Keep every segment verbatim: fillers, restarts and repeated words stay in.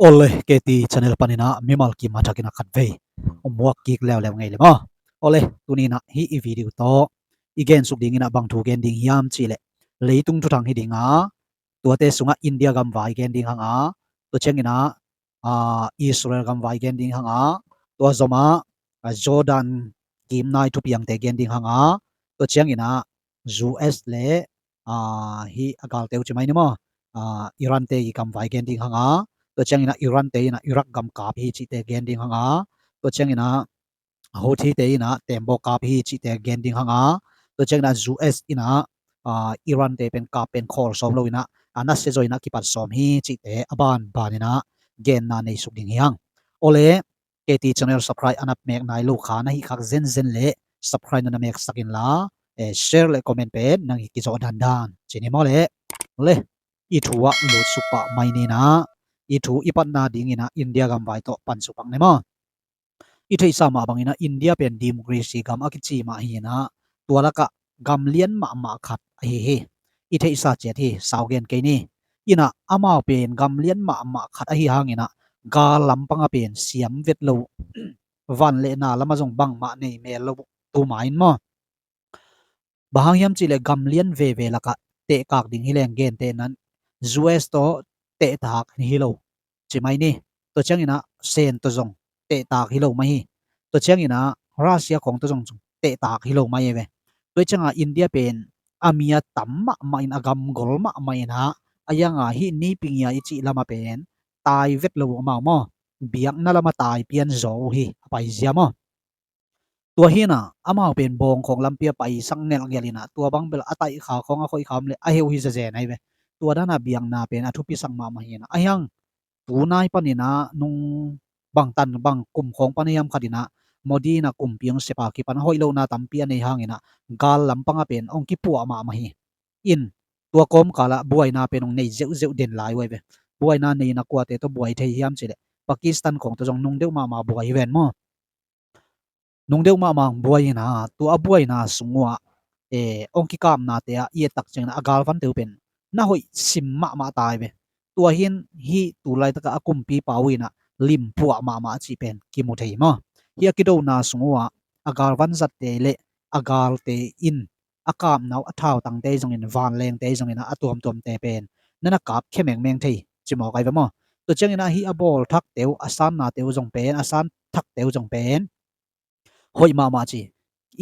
Awle, K T channel panin ah mimal kim a thakin ah khatvei hong muak kik leuleu ngei le maw. Awle, tuni in ah hih i video tawh i gensuk dingin ah bang thu gen ding hiam cih leh, leitung thuthang hi ding a, tuate sungah India gamvai gen ding hang a, tua ciangin ah, aa, Israel gamvai gen ding hang a, tua zomah, aa, Jordan kimnai thupiangte gen ding hang a, tua ciangin ah U S le, aa, hih a galte uh ci mai ni maw, aa, Iran te i gamvai gen ding hang a, tua ciangin ah Iran te in ah Iraq gam kap hi cihte gen ding hang a, tua ciangin ah Houthi te in ah tembaw kap hi cihte gen ding hang a, tua ciangin ah U S in ah, aa, Iran te pen kap pen khawl sawm lo in ah, a nasia zaw in ah kipat sawm hi cihte a banban in ah genna nei suk ding hi hang. Awle, K T channel subscribe a na mek nai lo kha na hih khak zenzen le subscribe na na mek sak inla, eh, share le comment pen nang i kizawh dandan ci ni maw le. Awle, i thu ah lut suk pah mai ni in ah, i thu i patna dingin ah India gamvai tawh pan suk pak ni maw. I theihsa mah bangin ah India pen democracy gam a kici mah hi in ah, tua lakah gam lian mahmah khat ahi hi. I theihsa ciat hi, sau gen kei ni. In ah amau pen gam lian mahmah khat ahi hangin ah gal lampang a pen siam vet lo, van le na lam ah zong bangmah nei mel lo, tuma in maw. Bang hang hiam cih leh gam lian veve lakah tehkak ding hi leng gentehna in U S tawh tehtak hi lo ci mai ni. Tua ciangin ah Sen tawh zong tehtak hi lo mai hi. Tua ciangin ah Russia khawng tawh zong tehtak hi lo mai hi ve. Tua ciangah India pen a mi a tam mahmah in, a gamgol mahmah in ah, a hiangah hih nipi ngia i cih lam ah pen tai vet lo uh amau maw. Biakna lam ah tai pian zaw uh hi, a paizia maw. Tua hi in ah amau pen bawng khawng lampi ah paisak ngelhngelh in ah, tua bang bel a taih kha khawng a khoih kha om leh a heu hi zezen ahi ve. Tua dan ah biakna pen a thupisak mahmah hi in ah, a hiang tu nai panin ah nung bang tan bang kum khawng pan hiam khat in ah Modi in ah kumpi hong sep a kipan a hoih lohna tampi a nei hangin ah gal lampang ah pen hong kipuah mahmah hi. In, tua kawmkal ah buaina pen hong nei zeuhzeuh den lai uh ahi ve. Buaina nei in ah kuate tawh buai thei hiam cih leh Pakistan khawng tawh zong nung deuh mahmah buai hi ven maw. Nung deuh mahmah buai in ah, tua a buaina sung uh ah, eh, hong kikapnate ah i et tak ciangin ah a galvante uh pen na hoih sim mahmah ta hi ve. Tua hi in hih tu laitakah a kumpipa uh in ah limpuah mahmah a cih pen kimu thei maw. Hih a kidona sung uh ah a galvan zatte le a galte in a kapna uh a thautangte zongin, vanlengte zongin ah a tuamtuamte pen na na kapkhia mengmeng thei ci mawk ahi ve maw. Tua ciangin ah hih a bawl thakte uh, a sannate uh zong pen, a san thakte uh zong pen hoih mahmah ci.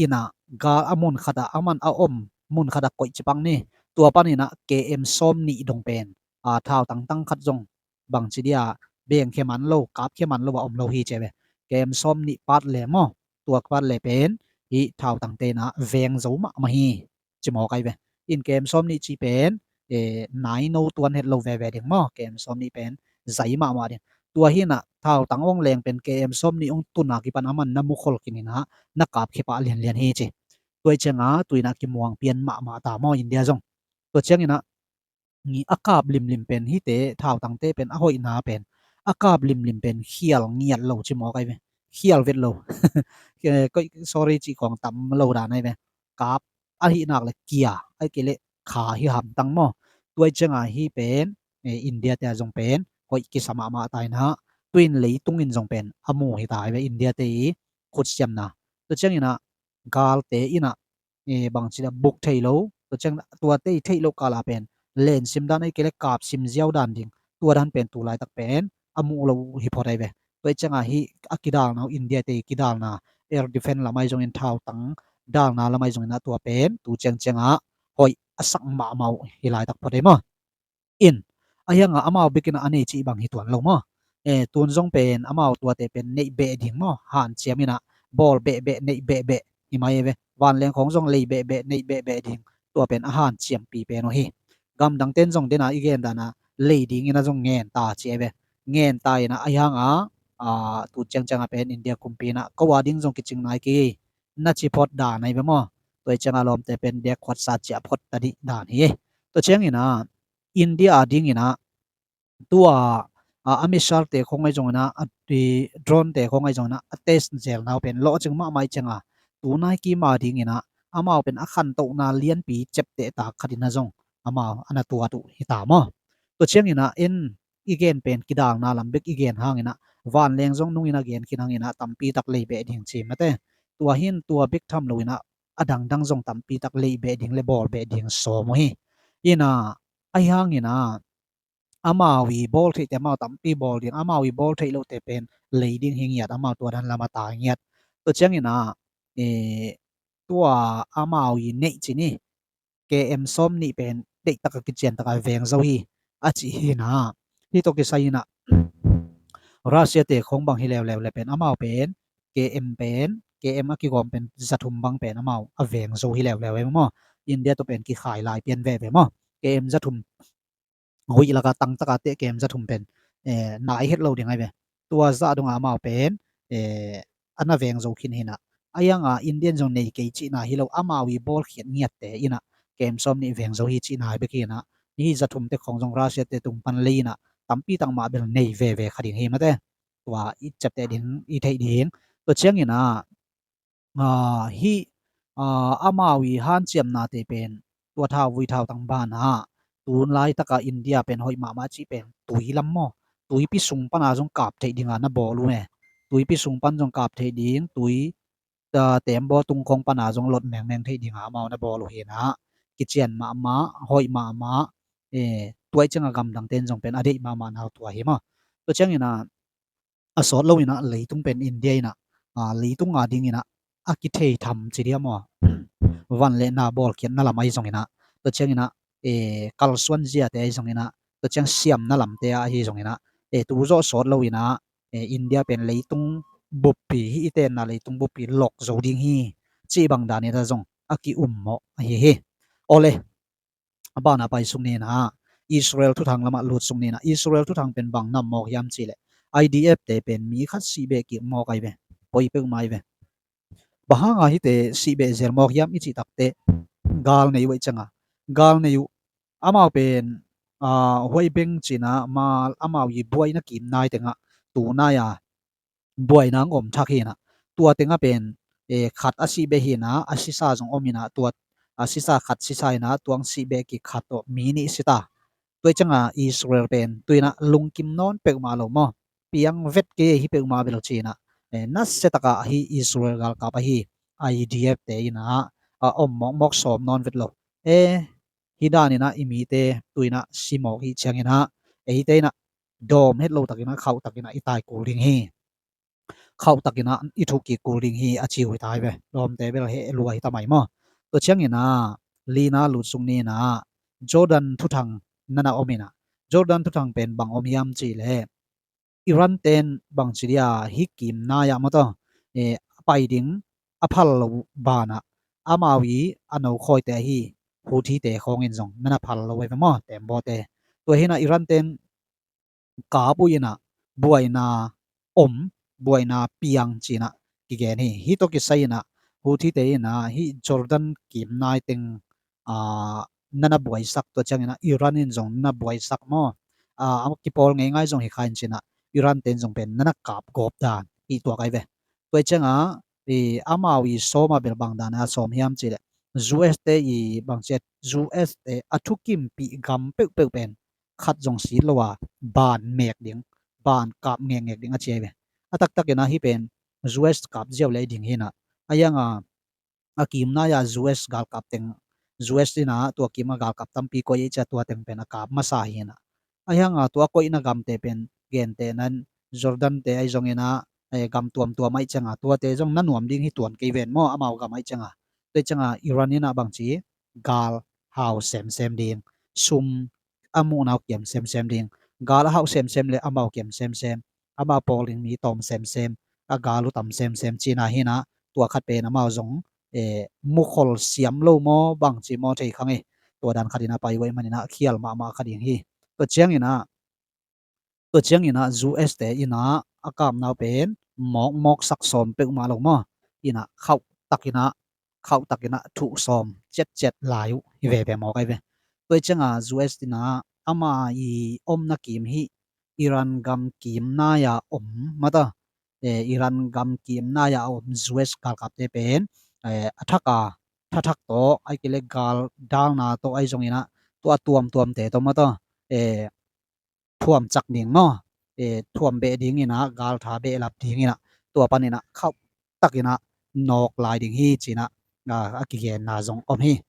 In ah gal a mun khat ah, a man a om mun khat ah koih ci pak ni. Tua panin ah K M sawm nih dong pen, a, thautang tang khat zong bangci dia bengkhia man lo, kapkhia man lo a om lo hi ci ahi ve. K M sawm nih part le maw, tua part le pen hih thautangte in ah veng zo mahmah hi ci mawk ahi ve. In K M sawm nih ci pen, eh, nai no tuan het lo veve ding maw, K M sawm nih pen zai mahmah ding. Tua hi in ah thautang hong leng pen K M sawm nih hong tun a kipan a man na mukhol khin in ah na kapkhia pah lianlian hi ci. Tua hi ciangah tu in ah kimuang pian mahmah ta maw India zong. Tua ciangin ah a kap limlim pen hihte thautangte pen a hoihna pen a kap limlim pen khial ngiat lo ci mawk ahi ve. Khial vet lo. Koih, sorry, cih khawng tam lo dan ahi ve. Kap ahih nak le kia, ahih kei leh kha hi hamtang maw. Tua hi ciangah hih pen, eh, India te ah zong pen hoih kisa mahmah ta in ah, tu in leitung in zong pen a mu hi ta ahi ve, India te i khutsiamna. Tua ciangin ah galte in ah, eh, bangci dia buk thei lo, tua ciang tuate i theih loh kal ah pen lensim dan ahih kei leh kapsim ziau dan ding, tua dan pen tu laitak pen a muh lo uh hi phot ahi ve. Tua hi ciangah hih a kidalna uh, India te i kidalna, air defense lam ahi zongin, thautang dalna lam ahi zongin ah tua pen tu ciangciangah hoih a sak mahmah uh hi laitak phot ahi maw. In, a hiangah amau bikin ah a nei cih bang hi tuan lo maw. Eh, tun zong pen amau tuate pen neih beh ding maw, hanciam in ah bawl behbeh, neih behbeh hi mai ahi ve. Vanleng khawng zong lei behbeh, neih behbeh ding, tua pen a hanciampi pen uh hi. Gamdang ten zong den a i gen dan a lei dingin ah zong ngen ta ci ahi ve. Ngen ta in ah a hiangah, ah, tu ciangciangah pen India kumpi in ah ko a ding zong kicing nai kei na ci phot dan ahi ve maw. Tua hi ciangah lawmte pen dek khuatsa ciah phot ta dih dan hi. Tua ciangin ah India a dingin ah tua, a, a missile te khawng ahi zongin ah, a, i drone te khawng ahi zongin ah a test zelna uh pen lawhcing mahmah hi ciangah, tu nai kim a dingin ah amau pen a khantohna lianpi ciaptehtak khat in ah zong amau a na tuat uh hi ta maw. Tua ciangin ah en i gen pen kidalna lam bek i gen hangin ah, vanleng zong nungin a gen khin hangin ah tampi tak lei beh ding ci mate. Tua hin tua bek tham loin ah a dangdang zong tampi tak lei beh ding le bawl beh ding sawm uh hi. Ina, ahi hangin ah amau i bawl theihte amau tampi bawl ding, amau i bawl theih lohte pen lei ding hi ngiat, amau tua dan lam a tai ngiat. Tua ciangin ah, eh, tua amau i neih ci ni, K M sawm nih pen deihtak a kician tak a veng zo hi a ci hi na. Hih tawh kisai in ah Russia te khong bang hi leuleu le pen amau pen K M pen, K M a kigawm pen za thum bang pen amau a veng zo hi leuleu e maw. India tawh pen kikhai lai pian veve maw. K M za thum, huih laka tang taka teh K M za thum pen, eh, nai het lo ding ai ve. Tua zah dong a amau pen, eh, a na veng zo khin hi na. Ahi hang a Indian zong nei kei cihna hi lo, amau i bawl khiat ngiatte in ah K M sawm nih veng zo hi cihna hi bek hi na. Hih za thum te khong zong Russia te tung pan lei in ah tampi tak mah bel nei veve kha ding hi mate. Tua i ciapteh ding, i theih ding. Tua ciangin ah, ah, hih, ah, amau i hanciamnate pen tua thau vui thau tang banah, tun laitaka India pen hoih mahmah cih pen tui lam maw, tuipi sung pana zong kap theih dinga na bawl uh e. Tuipi sung pan zong kap theih ding, tui, ah, tembaw tung khong pana zong lot mengmeng theih dinga amau na bawl uh hi na. Kician mahmah, hoih mahmah, eh, tuai cianga gamdangte in zong pen a deih mahmah nau tua hi maw. Tua ciangin ah, a sawt lo in ah leitung pen India in ah, ah, leitung a ding in ah a kithei tham ci dia maw. Van le na bawl khiat na lam ahi zong in ah, tua ciangin ah, eh, kalsuan ziate ahi zong in ah, tua ciang siamna lamte ahi zong in ah, eh, tu zawh sawt lo in ah, eh, India pen leitung buppi hi, i tenna leitung buppi lok zo ding hi cih bang dan in ah zong a ki-um mawh ahi hi. Awle, a banah pai suk ni na, Israel thuthang lamah lut suk ni na. Israel thuthang pen bang nam mawk hiam cih leh, I D F te pen mi khat sih beh kik mawk ai ve. Poi peuhmah ai ve. Bang hanga hite sih beh zel mawk hiam i cih takteh, gal nei uh aih cianga. Gal nei uh. Amau pen, ah, huai beng cina ma amau i buaina kim nai tengah tu nai a buaina ang om thak hi na. Tua tengah pen, eh, khat a sih beh hi na, a sisa zong om hi na, tua, a sisa khat sisa hi na, tuang sih beh kik khat tawh mi nih sita. Tua cianga Israel pen tu in ah lungkim nawn peuhmah lo maw. Piang vet kei hi peuhmah bel cina. Eh, nasia taka hi Israel galkap ahi I D F te in ah, a om mawkmawk sawm nawn vet lo. Eh, hi dan in ah i mite tu in ah si mawk hi ciangin ah, eh, hite in ah dawm het lo takin ah khauh takin ah i tai kul ding hi. Khauh takin ah i thuk kik kul ding hi a ci uh hi tai ve. Lawmte bel heh lua hi ta mai maw. Tua ciangin ah lina lut suk ni na, Jordan thuthang nana om in ah, Jordan thuthang pen bang om hiam cih leh, Iran ten bang ci dia hi kim nai ah maw taw, eh, a pai ding a phal lo banah amau i a no khawite ahi Houthi te khawngin zong nana phal lo ai ve maw, tembawte. Tua hi na Iran ten kap uh in ah buaina om, buaina piang cina kigen hi. Hih tawh kisai in ah Houthi te in ah hih Jordan kim nai teng, ah, nana buaisak, tua ciangin ah Iran in zong nana buaisak maw. Ah, a kipawl ngeingai zong hi kha in cina Iran ten zong pen nana kap gawp dan hi tuak ai ve. Tua cianga, i, amau i sawm a bel bang dan a sawm hiam cih leh, U S te i bang ciat, U S te a thukimpih gam peuhpeuh pen khat zong sit lo a, ban mek ding, ban kap ngekngek ding a ci ai ve. A taktakin ah hih pen U S kap ziau le ding hi na. A ianga a kim nai a U S galkap teng, U S in ah tua kim a galkap tampi koih i cia tua teng pen a kap masa hi na. A ianga tua koihna gamte pen gentehna in Jordan te ahi zongin ah, eh, gam tuamtuam aih cianga tuate zong na nuam ding hi tuan kei ven maw, amau gam aih cianga. Tua cianga Iran in ah bangci gal hau semsem ding, sum a muhna uh kiam semsem ding, gal a hauh semsem le amau kiam semsem, amau pawl in mi tawm semsem, a gal uh tam semsem cina hi na. Tua khat pen amau zong, eh, mukhol siam lo maw bangci maw thei kha ngei. Tua dan khat in ah pai uh ahih manin ah khial mahmah kha ding hi. Tua ciangin ah, tua ciangin ah U S te in ah a kamnau pen mawkmawk sak sawm peuhmah lo maw. In ah khauh takin ah, khauh takin ah thuh sawm ciatciat lai uh hi veve mawk ai ve. Tua cianga U S in ah ama i omna kim hi Iran gam kim nai a om mata, eh, Iran gam kim nai a om U S galkapte pen, eh, a thak a, tha thak tawh, ai kile gal dalna tawh ahi zongin ah, tua tuamtuamte tawh mata, eh, thuam cak ding maw, e, thuam beh ding inah, galtha behlap ding inah, tua pan inah khauh tak inah nawk lai ding hi ci inah, a, a kigenna zong om hi.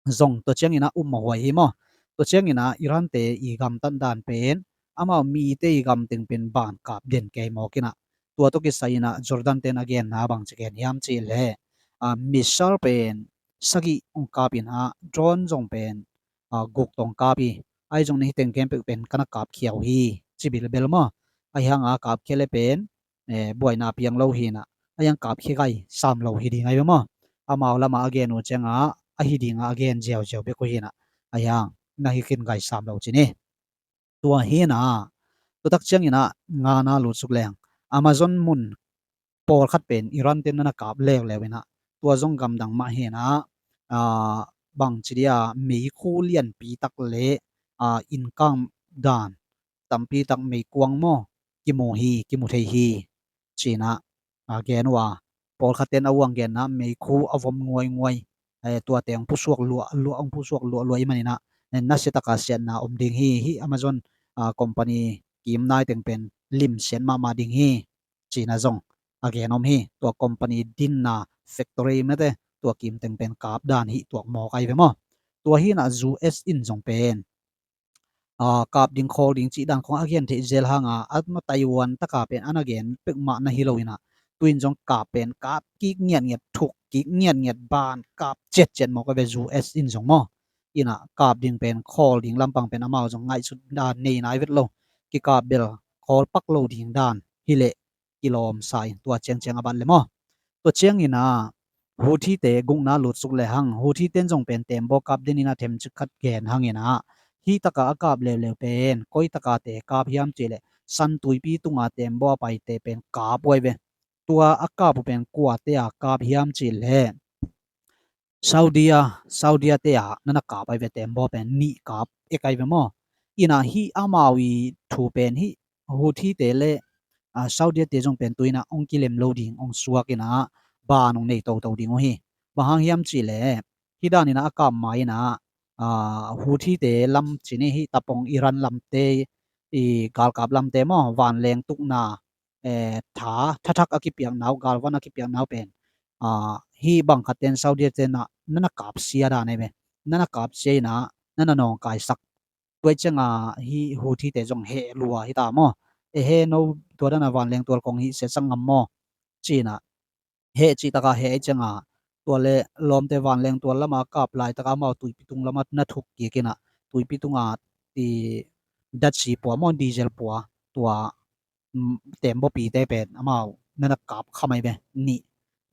Zong tua ciang inah um mawh huai hi maw? Tua ciang inah Iran te i gamtat dan pen, amau mite i gam teng pen ban kap den kei mawk inah, tua tawh kisai inah Jordan ten a genna bang ci gen hiam cih leh, a, missile pen sagih hong kap inah, drone zong pen, a, guk tawh hong kap hi. Ahi zong na hi teng khempeuh pen ka na kap khia uh hi ci bilbel maw? Ahi hanga kap khia le pen, e, buaina piang lo hi inah, ahi hang kap khia gai sam lo hi ding ahi ve maw? Amau lamah a gen uh ciangah a hi dingah a gen ziauziau bek uh hi inah, ahi hang na hi khin gai sam lo ci ni. Tua hi inah, tua tak ciang inah ngana lutsuk leng, Amazon mun pawlkhat pen Iran ten na na kap leuleu inah, tua zong gamdang mah hi inah, a, bang ci dia, meikhu lianpi tak le, a, innkang dan tampi tak meikuang maw, kimu hi, kimu thei hi ci inah, a, gen uh a, pawlkhat ten a uang genna meikhu a vom nguainguai, e, tuate hong pusuak luah, luah, hong pusuak luah, luah i man inah, e, nasia taka siatna om ding hi, hih Amazon, a, company kim nai teng pen limsiat mahmah ding hi ci inah zong a gen om hi. Tua company dinna factory mate, tua kim teng pen kap dan hi tuak mawk ahi ve maw? Tua hi inah U S in zong pen, a, kap ding khawl ding cih dan khong a gen theih zel hanga, a ma Taiwan taka pen a na gen peuhmah na hi lo inah, tu in zong kap pen kap kik ngiatngiat, thuk kik ngiatngiat, ban kap ciatciat mawk ahi ve, U S in zong maw? Inah kap ding pen, khawl ding lampang pen amau zong ngaihsut dan nei nai vet lo. Kikap bel khawl pak lo ding dan hi leh kilawm sa in tua ciangciang a bat le maw? Tua ciang inah Houthi te gukna lutsuk le hang, Houthi ten zong pen tembaw kap den inah themcik khat gen hang inah, hih taka a kap leuleu pen koi taka te kap hiam cih leh, San tuipi tunga tembaw a paite pen kap uh ahi ve. Tua a kap uh pen kuate a kap hiam cih leh, Saudi a, Saudi a te a na na kap ahi ve, tembaw pen nih kap ek ahi ve maw? Inah hih amau i thu pen hih Houthi te le, a, Saudi a te zong pen tu inah hong kilem lo ding, hong suak inah ban hong nei toto ding uh hi. Bang hang hiam cih leh, hih dan inah a kap ma inah, a, Houthi te lam ci ni, hih tapong Iran lamte i galkap lamte maw, vanleng tukna, e, tha, tha thak a kipiakna uh, galvan a kipiakna uh pen, a, hih bang khat ten Saudi a ten ah na na kapsia dan ahi ve. Na na kapsia inah, na na nawngkaisak. Tua ciangah hih Houthi te zong heh lua hi ta maw? E he, no tua dan a vanleng tual kong hih siatsak ngam maw? Ci inah heh cih takah heh ciangah, tua le lawmte vanleng tual lamah kap laitakah amau tuipi tung lamah na thuk kik inah, tuipi tungah i datsi pua maw, diesel pua, tua, mm, tembawpite pen amau na na kap kham ahi ve, nih.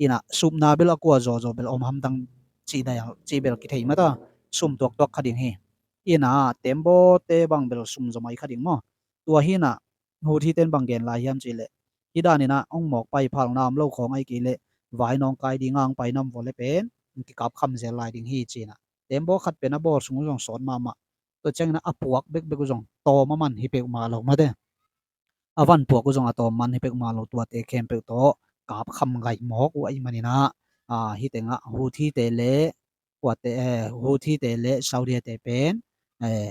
Inah supna bel a kua zawzaw bel om hamtang cih dai, cih bel kithei mata, sum tuaktuak kha ding hi. Inah tembawte bang bel sum zaw mai kha ding maw? Tua hi inah Houthi ten bang gen lai hiam cih leh, hih dan inah hong mawk pai phalna om lo khawng ahi kei leh, vai nawngkai dinga hong pai nam vua le pen kikap kham zel lai ding hi ci inah. Tembaw khat pen a bawl sung uh zong sawt mahmah. Tua ciang inah a puak bekbek uh zong tawm a man hi peuhmah lo mate. A van puak uh zong a tawm man hi peuhmah lo, tuate khempeuh tawh kap kham gai mawk uh ahih man inah, a, hih tengah Houthi te le, kuate, e, Houthi te le Saudi te pen, e,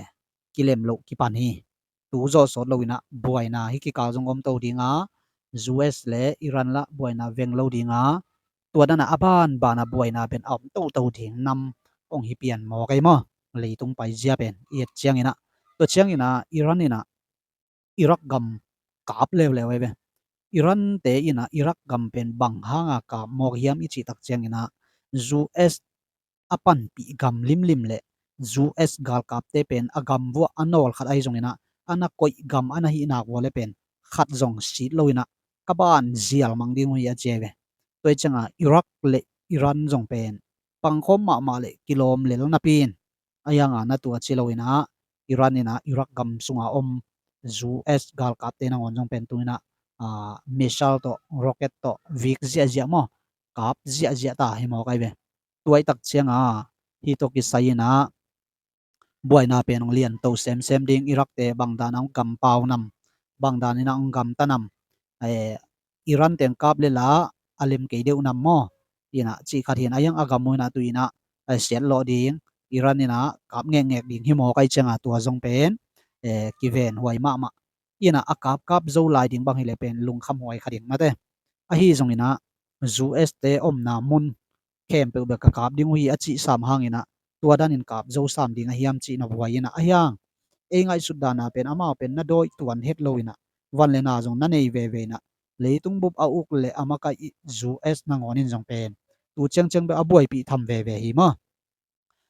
kilem loh kipan hi. Tu zawh sawt lo inah buaina hih kikal zong om to dinga, U S le Iran lah buaina veng lo dinga, tua dan a a banban a buaina pen a om toto ding nam hong hi pian mawk ahi maw? Leitung paizia pen i et ciang inah, tua ciang inah Iran inah Iraq gam kap leuleu ahi ve. Iran te inah Iraq gam pen bang hanga kap mawk hiam i cih tak ciang inah, U S a panpih gam limlim le U S galkapte pen a gam vuah a nawl khat ahi zong inah, a na koih gam a na hih nak vua le pen khat zong sit lo inah ka ban zial mang ding uh hi a ci ahi ve. Tua hi ciangah Iraq le Iran zong pen pangkhawm mahmah le kilawm lel napi in, ahi hanga na tua ci lo inah Iran inah Iraq gam sunga om U S galkapte nangawn zong pen tu inah, a, missile tawh, rocket tawh vik ziahziah maw, kap ziahziah ta hi mawk ahi ve. Tua hi tak cianga hih tawh kisai inah buaina pen hong lian to semsem ding, Iraq te bang dan a hong gam pau nam, bang dan inah hong gamta nam, e, Iran teng kap le la a lem kei deuh nam maw? Inah cih khat hi inah, ahi hang a gam uh inah tu inah, e, siat lawh ding, Iran inah kap ngekngek ding hi mawk ahi cianga tua zong pen, eh, kiven huai mahmah. Inah a kapkap zo lai ding bang hileh pen lungkham huai kha ding mate. Ahi zonginah U S te omna mun khempeuh bek ka kap ding uh hi a cih sam hanginah tua danin kap zo sam ding a hiam cih na buai inah a hiang. Ei ngaihsut dana pen amau pen na dawi tuan het lo inah van le na zong na nei veve inah leitung bup a uk le a makaih i U S nangawnin zong pen tu ciangciang bek a buaipih tham veve hi maw?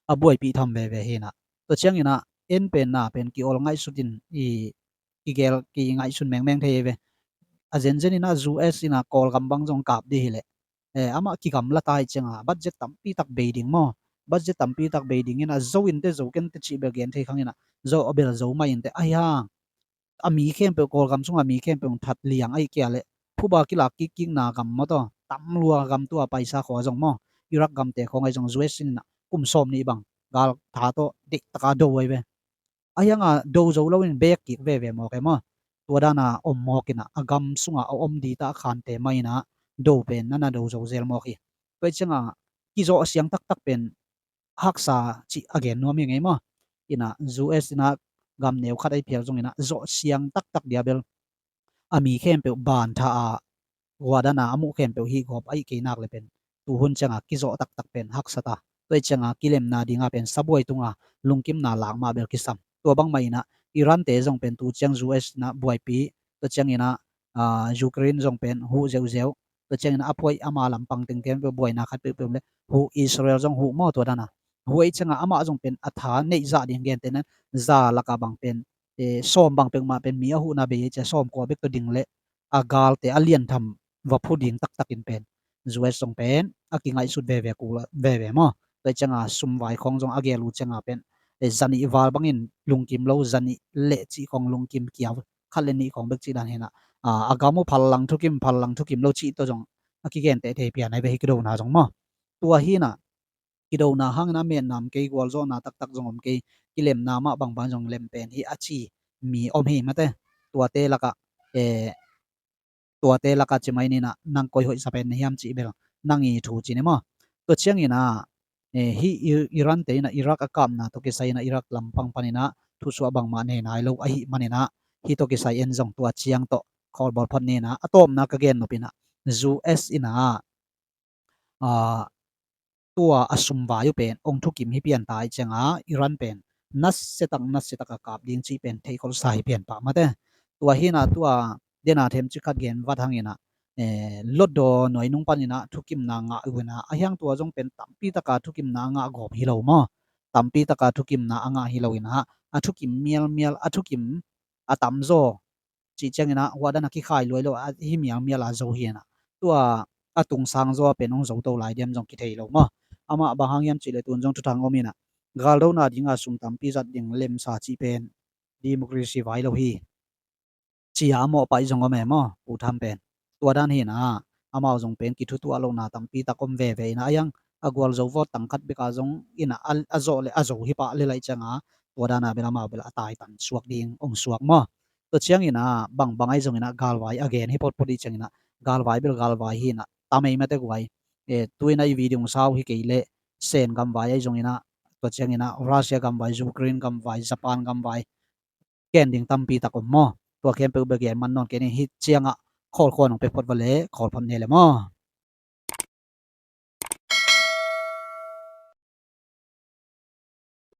A buaipih tham veve hinah. Tua cianginah en pen na pen kiol ngaihsutin i kigel kingaihsun mengmeng thei ve. A zenzeninah U S inah Kawlgam bang zong kap dih hileh, eh, amah kigamla tai cianga budget tampitak bei ding maw? Budget tampitak bei dinginah zo inte zo kente cih bel gen thei khanginah zo a bel zo mai inte a hiang. A mi khempeuh Kawlgam sungah mi khempeuh that liang ahi kia leh phuba kilak kikkikna gam maw taw, tamlua gam tua paisa khua zong maw, Iraq gamte khawng ahi zong U S inah kum sawm nih bang gal tha tawh deihtaka do ahi ve. A hianga do zo loin bek kik veve mawk e maw? Tua dana om mawkinah a gam sungah a om dita a khante mah inah do pen nana do zo zel mawk hi. Tua i cianga kizawh siang taktak pen haksa cih a gen nuam hi ngei maw? Inah U S inah gam neu khat ahi phial zonginah zawh siang taktak dia bel a mi khempeuh bantha a guadana a muh khempeuh hih gawp ahi kei nak le pen tuhun cianga kizawh taktak pen haksa ta. Tua i cianga kilemna dinga pen sabuai tunga lungkimna lak mah bel kisam. Tua bangmah inah Iran te zong pen tu ciang U S inah buaipi, tua cianginah, ah, Ukraine zong pen huh zeuhzeuh. Tua cianginah a phuai ama lampang teng khempeuh buaina khat peuhpeuh le huh, Israel zong huh maw tua dana. Huh ei cianga amah zong pen a tha neih zah ding gentehna za laka bang pen, eh, sawm bang peuhmah pen mi a huhna bei ei cia sawm kua bek tawh ding le a galte a liantham va phu ding taktakin pen U S zong pen a kingaihsut veve kul veve maw? Tua i cianga sumvai khawng zong a gel uh cianga pen, eh, zanih val bangin lungkim lo, zanih leh cih khawng lungkim kiau khat le nih khawng bek cih dan hinah, ah, a gam uh phallang thukim phallang thukim lo cih tawh zong a kigenteh thei pian ahi ve hi kidona zong maw? Tua hinah kidona hangin a metna om kei, gualzawhna taktak zong om kei, kilemna mah bangbang zong lem pen hi a ci mi om hi mate. Tuate lakah, eh, tuate lakah ci mai ninah nang koi hoihsa pen na hiam cih bel nang i thu ci ni maw? Tua cianginah, eh, hih I-, Iran te inah Iraq a kapna tawh kisai inah Iraq lampang paninah thusuah bangmah nei nai lo ahi maninah hih tawh kisai en zong tua ciang tawh khawlbawl phot ninah a tawpna ka gen nopinah U S inah, ah, tua a sumvai uh pen ong thukim hi pian ta i cianga Iran pen nasiatak nasiatak a kap ding cih pen theihkholhsa hi pian pah mate. Tua hinah tua dena themcik khat gen vat hanginah, eh, lotdaw nuainung paninah thukimna ngah uh inah a hiang tua zong pen tampitaka thukimna a ngah gawp hi lo maw? Tampitaka thukimna a ngah hi lo inah a thukim mialmial a thukim a tamzaw cih cianginah huahdana kikhai luai lo a hi mialmial a zo hinah tua a tungsang zaw a pen hong zo to lai diam zong kithei lo maw? Amah bang hang hiam cih le tun zong thuthang om inah galdona dinga sum tampi zat ding lemsa cih pen democracy vai lo hi. Cia a mawhpaih zong om e maw? Pu Tham pen tua dan hinah amau zong pen kithutuah lohna tampi tak om veve inah a hiang a gualzo vawt tangkhat beka zong inah a, a zawh le a zo hi pah le laih cianga tua dana bel amau bel a taitan suak ding ong suak maw? Tua cianginah bangbang ahi zonginah galvai a gen hi photphot i cianginah galvai bel galvai hinah tamei mate guai. Eh, tuinah i video sau hi kei leh Sen gamvai ahi zonginah tua cianginah Russia gamvai, Ukraine gamvai, Japan gamvai gen ding tampi tak om maw? Tua khempeuh bek gen man nawn kei ni hi ciangah khawlkhuan ong pek phot va le khawlphot ne le maw?